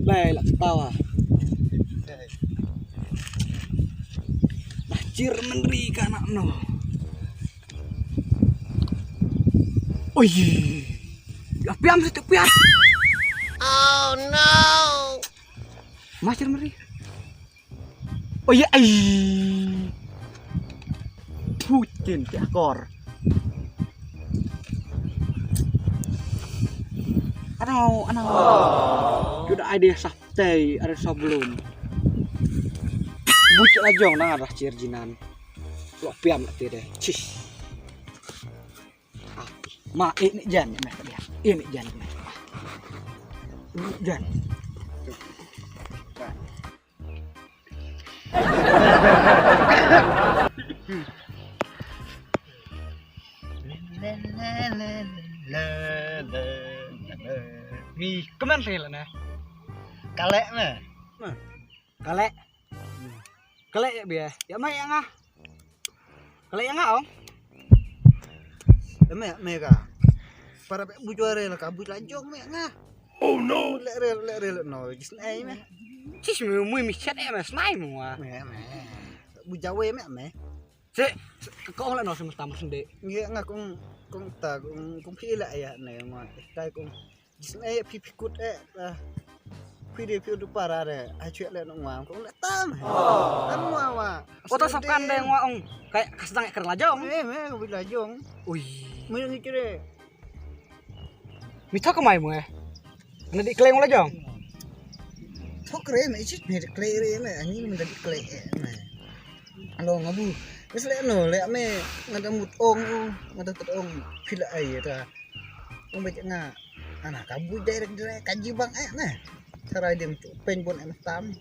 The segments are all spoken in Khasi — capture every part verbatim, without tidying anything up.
Bai la ketawa. Dah cir menteri ka anak no. Oi. Ya piam situ piam. Oh no. Masih menteri. Oh ya ai. Putin ti akor. Ano ano. Juda ai deh sah tei ada sablon. Bucik lajong nang ada cir jinan. Lo piam ti deh. Cih. Ma ini jan ni meh dia. Ini jan ni meh. Jan. Mi keman sih lah nah. Kalek meh. Kalek. Kalek ya bia. Ya mai ya ngah. Kalek ya ngah ong. Ya mai mai ka. Para pek bujua re la ka buj lajong mai ngah. Oh no. Lek re lek re lek no. Jis nai meh. Cis mi mui mi chat eh meh snai mu wa. Meh meh. Bujawe meh meh. Se kong lek no sem tam sende. Nge ngah kong kong ta kong kong phi lek ya ne ngah. Tai kong. Jis nai phi phi kut eh. Phi de phi du para de. Ai chuek lek no ngah kong lek tam. Tam ngah wa. Ota sap kan de ngah ong. Kai kasdang eh ker lajong. Eh meh buj lajong. Ui. Meh ngi kire. Mi thok mai mo eh. Nadi kleng la jong. Thok re me chit me kleng re me ani me nadi kleng me. Alo ngabu. Mes le no le me ngada mut ong ngada tet ong pila ai ta. Ong be nga ana ka bu direct direct ka jibang eh me. Sarai dem tu pen bon em tam.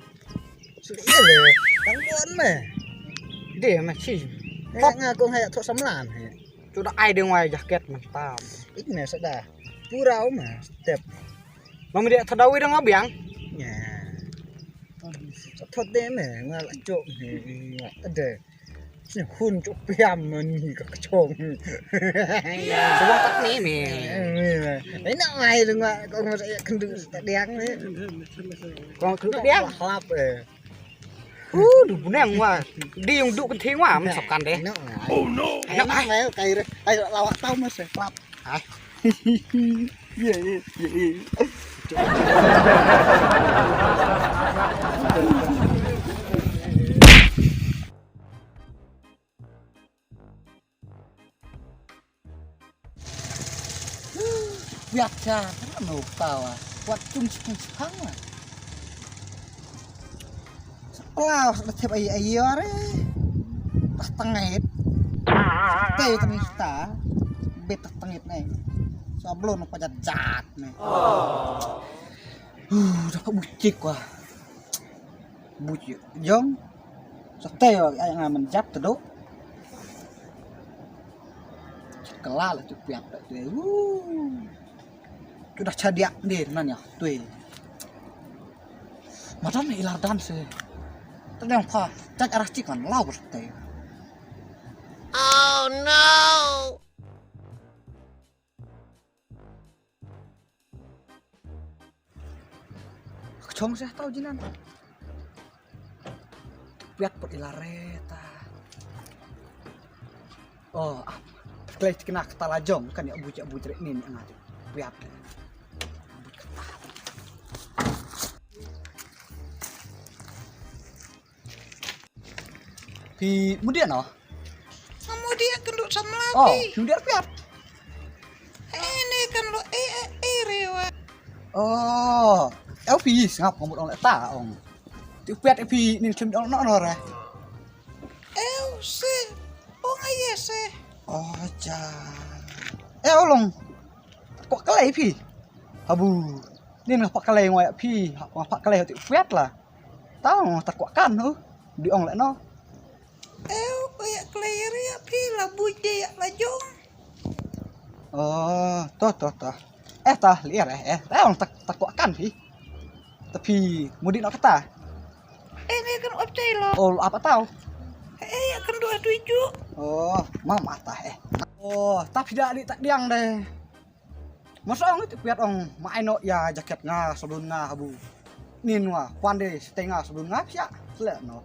Suli le tang bon me. De me chi. Nga kong hai thok samlan he. Chu da ai ding wai jaket man tam. Ik me sa da. Pura ma step. Mam dia thadawi dang abiang. Nya. Sa thot de me nga la chok he. Ade. Si hun chok piam man ni ka chong. Suba tak ni me. Ai na ai dang wa ko ma sa ya kendu sa diang ni. Ko kendu diang. Hlap eh. Uh, du buneng wa. Di yung du kenting wa, men sokan deh. No. Oh no. Enak ai kai re. Ai lawak tau mas eh. Klap. Ai. Ye ye ye. Wiat cha, no tawa. Wat chung chipung chipang la. Klau sa tep ai ai yare. Tah tangit. Te tani ta. Bet tah tangit nai. Sablon pa jat jat nai. Huh, dapat bucik wah. Bucik jong. Sa te ai nga man jat tu. Kelal tu piat tu. Uh. Sudah chadiak de nan ya. Tui. Madan ni ilar dan se. Tadang pa, tak arah chikan lau berte. Oh no. Kachong se tau jinan. Piat put ila reta. Oh, ah. Klei kena kata lajong kan ya buj buj rek ni ni ngat. Piat. Buj kata. Pi mudian oh. Mudian kenduk samla. Oh, pi mudian piat. Ini kan lo eh eh eh rewa. Oh, eh pi sngap kamu dong leta ong. Ti piat eh pi nin kim dong no no re. Eh se. Ong aye se. Oh cha. Eh olong. Kok kelai pi. Habu. Nin ngapa kelai ngoyak pi. Ngapa kelai ti piat la. Tau tak kuat kan tu. Di ong lek no. Eh, ba ïa klei ïa ri ïa phi la buit de ïa la jong. Oh, to to to. Eh, ta liar eh eh. Eh, ong tak tak kuat kan phi. Ta phi mudin ok ta. Eh, ni kan op chai lo. Oh, apa tau? Eh, ïa kan dua tujuh. Oh, mama ta eh. Oh, ta phi da di tak diang deh. Masa ong te piat ong ma ai noh ïa jaket nga salun nga habu. Nin wa pande steng nga salun nga pia. Sele no.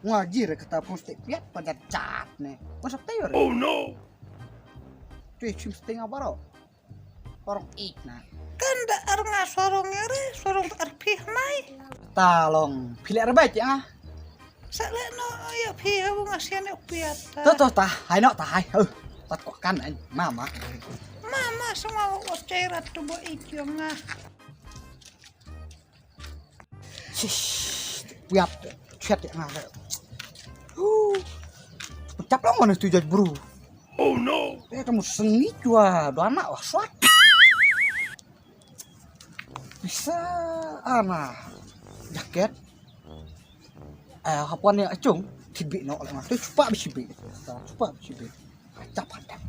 Nga jir kata pun stek piat pada chat ne. Masa te yor. Oh no. Tu chim steng nga baro. Barong ik na. Kan da ar nga sarong ïa re, sarong ar phi mai. Ta long phi le ar bai ïa nga. Sa le no ïa phi ha bu nga sian ïa piat ta. To to ta, hai no ta hai. Huh. Tat ko kan ai mama. Mama sama o chai rat tu bo ik ïa nga. Shish, piat, chet ïa nga. Huh. Pecap long mana tu jaj bru. Oh no. Eh, kamu seni jua, dua anak wah suat. Bisa ana jaket. Eh, hapuan ïa acung, tibi no lah. Tu cupak bisi bi. Cupak bisi bi. Acap hadap.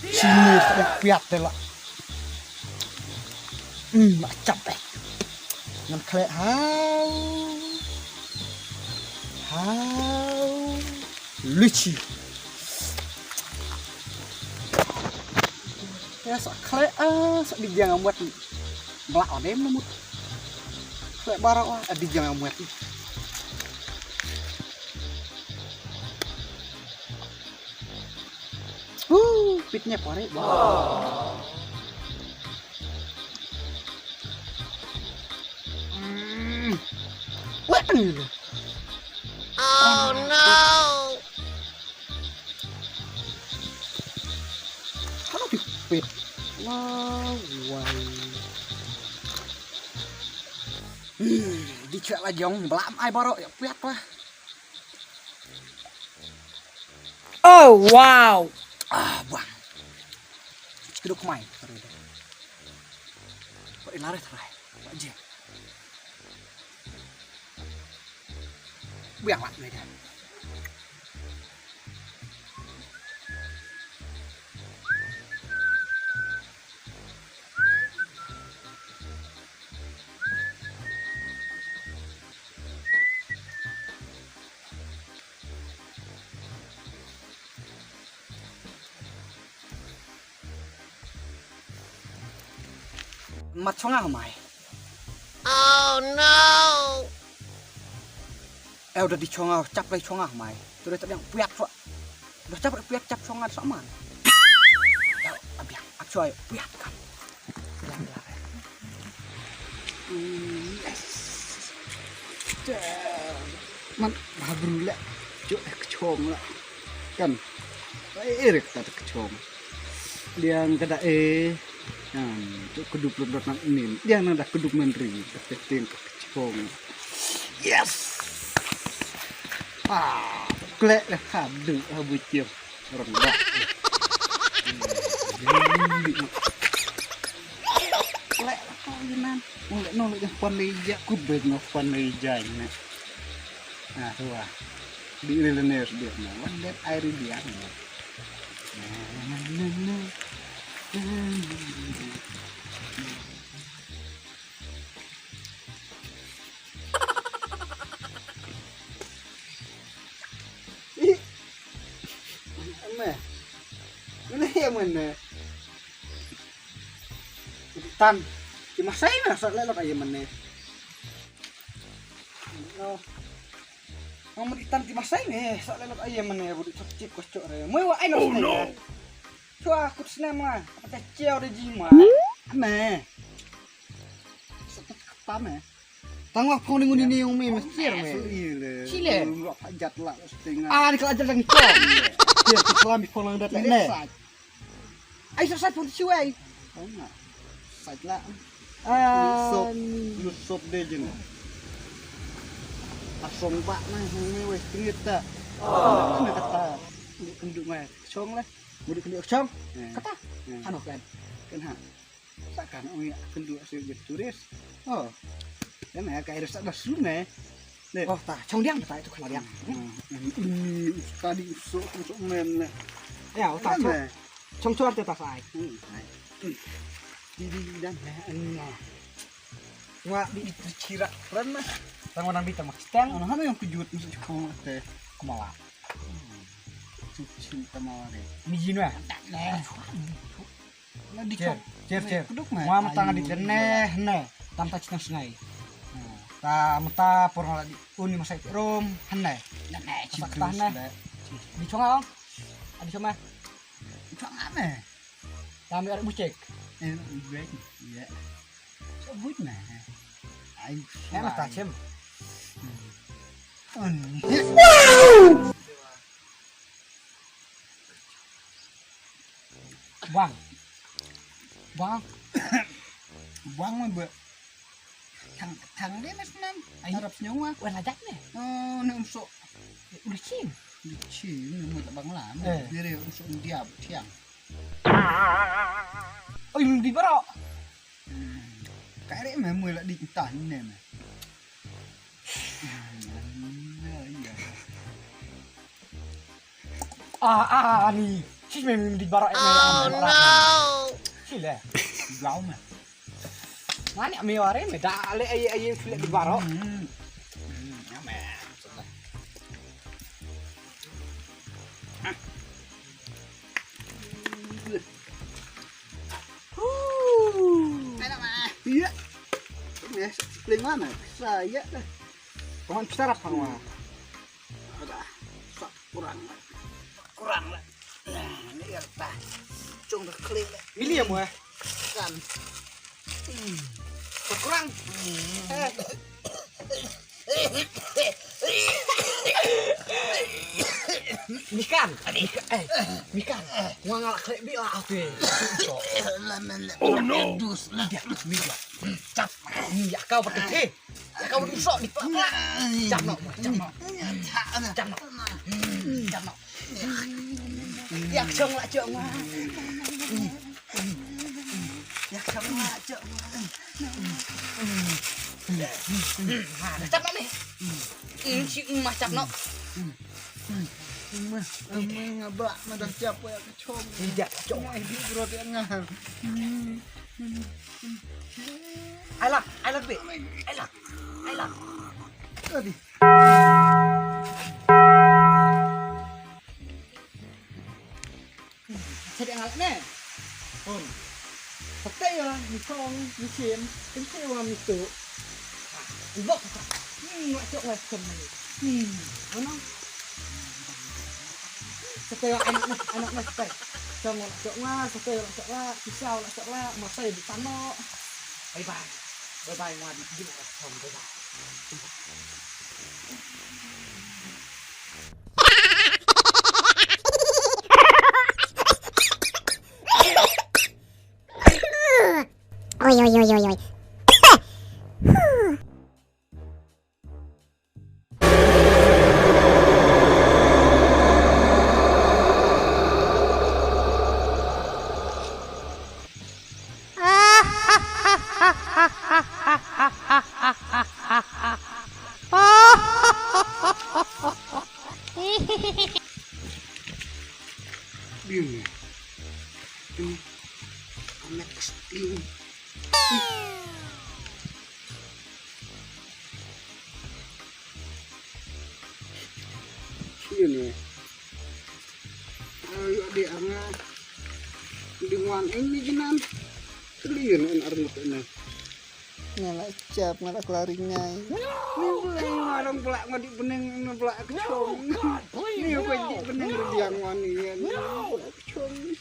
Sini tak piat de lah. Hmm, acap eh. Ngan khlek hau. Hau. Luchi. Ya sa khlek ah sa di jang amat. Bla odem namut. Khlek bara wa di jang amat. Huh, pitnya pare. Hmm. Wah, ni. Oh no. Hano pipit. Wah, wai. Hmm, di chwa la jong blam ai baro ya piat lah. Oh wow. Ah, bang. Kedok mai. Ko ilare trai. Ko je. Biang lah ni dah. Mat chonga mai. Oh no. Eh, udah di chonga, chap lai chonga mai. Tu dah tak yang piat suak. Udah chap piat chap chonga sama. Abiang, ap choi piat kan. Biang lah. Yes. Man, babru lah. Cuk, eh, kechong lah. Kan. Eh, eh, kata kechong. Liang kada eh. Kan, cuk, kedup lut lut nak nin. Liang nada kedup menteri. Tapi ting kechong. Yes. Ah, klek lah kadu ah bucir. Rendah. Klek lah kau jinan. Nolak nolak yang pan leja, ku beg no pan leja ni. Nah, tu ah. Di relenes dia no. One that I really are no. Nah, nah, nah, nah. Ih. Mane. Mane ïa mane. Tan. Ki masai na sa lelok ïa mane. No. Ngam di tan ki masai ne sa lelok ïa mane bu di chok chip ko chok re. Moi wa ai no. Oh no. Chua kut snem nga. Apa ta chiao de jima. Mane. Sa ta kata mane. Tang wa phong ni nguni ni ung mi mesti re. Sile. Lu hajat lah setengah. Ah, ni kalau ajar lagi kau. Dia tu suami phong lang dat ne. Ai sa sa phong siwai. Phong na. Sat lah. Ah, sop, lu sop de jin. Asong bak na ni wei tingit ta. Mana kata. Kenduk mai. Chong lah. Mudik kenduk chong. Kata. Ano kan. Kan ha. Sa kan ong ïa kynduh sha ïa turis. Oh. Kan ïa ka ïa sa da sun ne. Ne. Oh ta chong diang ta itu kala diang. Ini ustadi usuk usuk men ne. Ya ta chong. Chong chong ta ta sai. Di di dan ne. Nga di itu chira ren ne. Tang wan bi ta mak stang. Ano hano yang kejut musik chong te. Kemala. Ni jin wa. Cher, cher, cher. Wa mata nga di ne ne. Tam ta chinam sngai. Ta mata por la di uni masai rum hne. Masa kata hne. Di chonga ong. Adi chonga. Chonga me. Tam ya buchek. Eh, buchek. Ya. So buch me. Ai. Ya mata chem. Un. Bang. Bang. Bang me be. Thang, thang de mas nam. Ai. Arab senyum ah. Wan lajak ne. Oh, ne umso. Uli chim. Uli chim, ne mo bang lam. Eh. Bere umso India thiang. Oi, di baro. Kare me mo la di tan ne me. Ah, ah, ah, ni. Sis me di baro me. Oh, no. Sile. Gau me. Mani me ware me da ale ai ai sile di baro. Hmm. Hmm, ya me. Enak mah. Iya. Yes, lima mah. Saya dah. Kawan besar apa mah? Ada. Sak kurang. Kurang lah. Nah, ini ya tah. Cung dah kling lah. Ini ya, Muh? Kan. Sak kurang. Eh. Mikan, Mikan, eh, Mikan. Nga ngalak klik bi lah aku. Oh no. Dia, dia. Cap. Ni ya kau betul. Ya kau betul sok di pelak. Cap no, cap no. Cap no. Cap no. Ya kau ngalak cok. Ya kau ngalak cok. Ha, dah cap no ni. Hmm, si Umar cap no. Umar, Umar ngabak madah cap ya kecom. Tidak, cok. Mai di bro dia ngar. Alah, alah be. Alah. Alah. Tadi. Sa dei ngal ne. Hon. Sa tei wa mi kong mi sim, sa tei wa mi tu. Ubok sa. Hmm, wa cok wa cok ni. Hmm, ano? Sa tei wa anak ne, anak ne sa tei. Sa ngol cok wa, sa tei wa cok wa, pisau wa cok wa, ma tei di tano. Bye bye. Bye bye, ngwan. Jumpa, bye bye. Oi, oi, oi, oi, oi. Biu. Ini. Amet sting. Ini. Ayo di anga. Di wan ini jinan. Kelian en armut ini. Nga la chap, nga la klari ngai. Ni blei nga dang blak nga di bneng nga blak kchong. Ni ko di bneng ri diang nga ni ya. Kchong.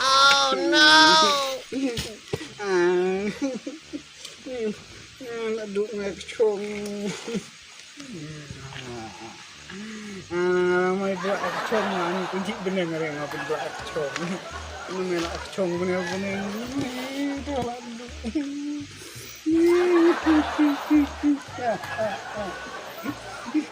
Oh no. Ah. La duk nga kchong. Ah, mai blak kchong nga ni, ku ji bneng re nga pyn blak kchong. Ni me la kchong bneng bneng. Ni to la du.